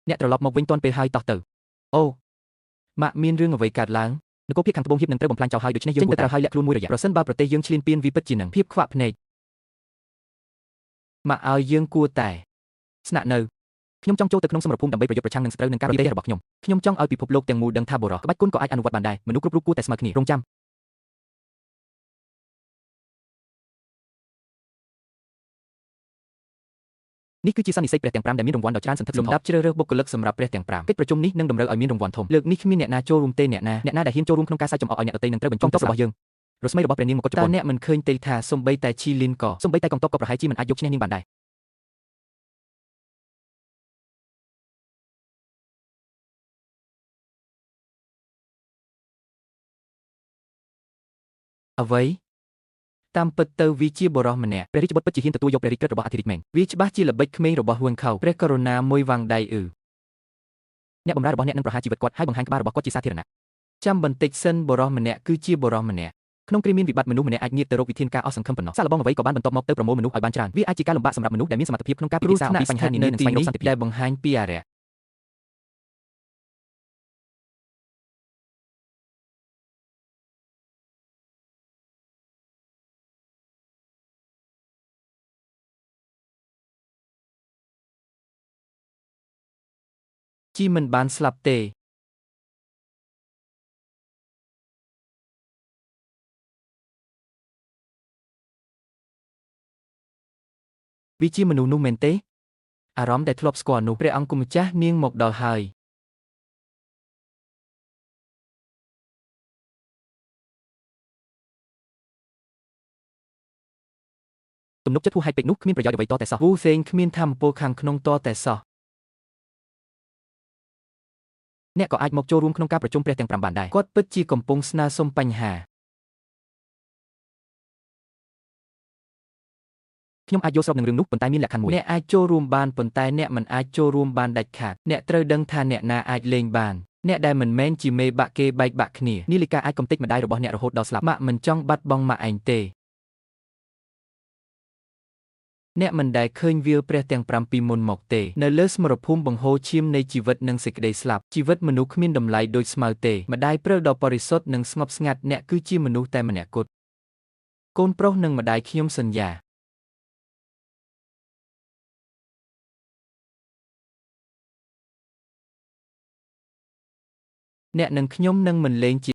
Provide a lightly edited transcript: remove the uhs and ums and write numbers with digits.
អ្នកត្រឡប់មកវិញទាន់ពេលហើយតោះទៅអូម៉ាក់មានរឿងអ្វីកើតឡើងនគរភាគខាងត្បូងហៀបនឹងត្រូវបំផ្លាញចោលហើយដូច្នេះយើងគួរតែហើយលាក់ខ្លួនមួយរយៈប្រសិនបើប្រទេសយើងឈ្លានពានវាពិតជានឹងភាពខ្វាក់ភ្នែកម៉ាក់ឲ្យយើងគួរតែស្នាក់នៅខ្ញុំចង់ចូលទៅក្នុងសមរភូមិដើម្បីប្រយុទ្ធប្រឆាំងនឹងសត្រូវនឹងការប្រទេសរបស់ខ្ញុំខ្ញុំចង់ឲ្យពិភពលោកទាំងមូលដឹងថាបុរសក្បាច់គុណក៏អាចអនុវត្តបានដែរមនុស្សគ្រប់រូបគួរតែស្មើគ្នារងចាំនេះគឺជាសន្និសីទព្រះទាំង5ដែលមានរង្វាន់ដ៏ច្រើនសន្ធឹកសន្ធាប់លំដាប់ជ្រើសរើសបុគ្គលិកសម្រាប់ព្រះទាំង5កិច្ចប្រជុំនេះនឹងតម្រូវឲ្យមានរង្វាន់ធំលើកនេះគ្មានអ្នកណាចូលរួមទេអ្នកណាដែលហ៊ានចូលរួមក្នុងការសាច់ចំអកឲ្យអ្នកដទៃនឹងត្រូវបញ្ចុងទ័ពរបស់យើងរស្មីរបស់ព្រះនាងមកុដជប៉ុនតើអ្នកមិនឃើញទេថាសំបីតែឈីលីនក៏សំបីតែកងទ័ពក៏ប្រហែលជាមិនអាចយកឈ្នះនាងបានដែរអ្វីតាមពិតទៅវាជាបុរសម្នាក់ព្រះរាជបុត្រពិតជាហ៊ានទទួលយកព្រះរាជក្រឹត្យរបស់អធិរាជមែនវាច្បាស់ជាល្បិចក្មេងរបស់ហួងខៅព្រះករុណាមួយវាងដៃអឺអ្នកបម្រើរបស់អ្នកនឹងប្រហារជីវិតគាត់ហើយបង្ហាញក្បាលរបស់គាត់ជាសាធារណៈចាំបន្តិចសិនបុរសម្នាក់គឺជាបុរសម្នាក់ក្នុងគ្រាមានវិបត្តិមនុស្សម្នាក់អាចងាកទៅរកវិធានការអស់សង្ឃឹមប៉ុណ្ណោះសាកល្បងអ្វីក៏បានបន្ទាប់មកទៅប្រមូលមនុស្សឲ្យបានច្រើនវាអាចជាការលំបាកសម្រាប់មនុស្សដែលមានសមត្ថភាពក្នុងការពិភាក្សាអំពីបញ្ហានានានិងស្វែងរកសន្តិភាពដែលបង្ហាញពីអារក្សជីមិនបានស្លាប់ទេវាជាមនុស្សនោះមែនទេអារម្មណ៍ដែលធ្លាប់ស្គាល់នោះព្រះអង្គម្ចាស់នាងមកដល់ហើយទំនុកចិត្តហួសហេតុពេកនោះគ្មានប្រយោជន៍អ្វីតតែសោះវូសេងគ្មានធម្មពលខាងក្នុងតតែសោះអ្នកក៏អាចមកចូលរួមក្នុងការប្រជុំព្រះទាំង5បានដែរគាត់ពិតជាកំពុងស្នើសុំបញ្ហាខ្ញុំអាចយល់ស្របនឹងរឿងនោះប៉ុន្តែមានលក្ខខណ្ឌមួយអ្នកអាចចូលរួមបានប៉ុន្តែអ្នកមិនអាចចូលរួមបានដាច់ខាតអ្នកត្រូវដឹងថាអ្នកណាអាចលេងបានអ្នកដែលមិនមែនជាមេបាក់គេបែកបាក់គ្នានាឡិកាអាចកំទេចម្ដាយរបស់អ្នករហូតដល់ស្លាប់ម៉ាក់មិនចង់បាត់បង់ម៉ាក់ឯងទេអ្នកមិនដែលឃើញវាលព្រះទាំង5ពីមុនមកទេនៅលើសមរភូមិបង្ហូរឈាមនៃជីវិតនិងសេចក្តីស្លាប់ជីវិតមនុស្សគ្មានតម្លៃដូចស្មៅទេម្ដាយព្រិលដ៏បរិសុទ្ធនិងស្ងប់ស្ងាត់អ្នកគឺជាមនុស្សតែម្នាក់គត់កូនប្រុសនិងម្ដាយខ្ញុំសន្យាអ្នកនិងខ្ញុំនឹងមិនលេងជា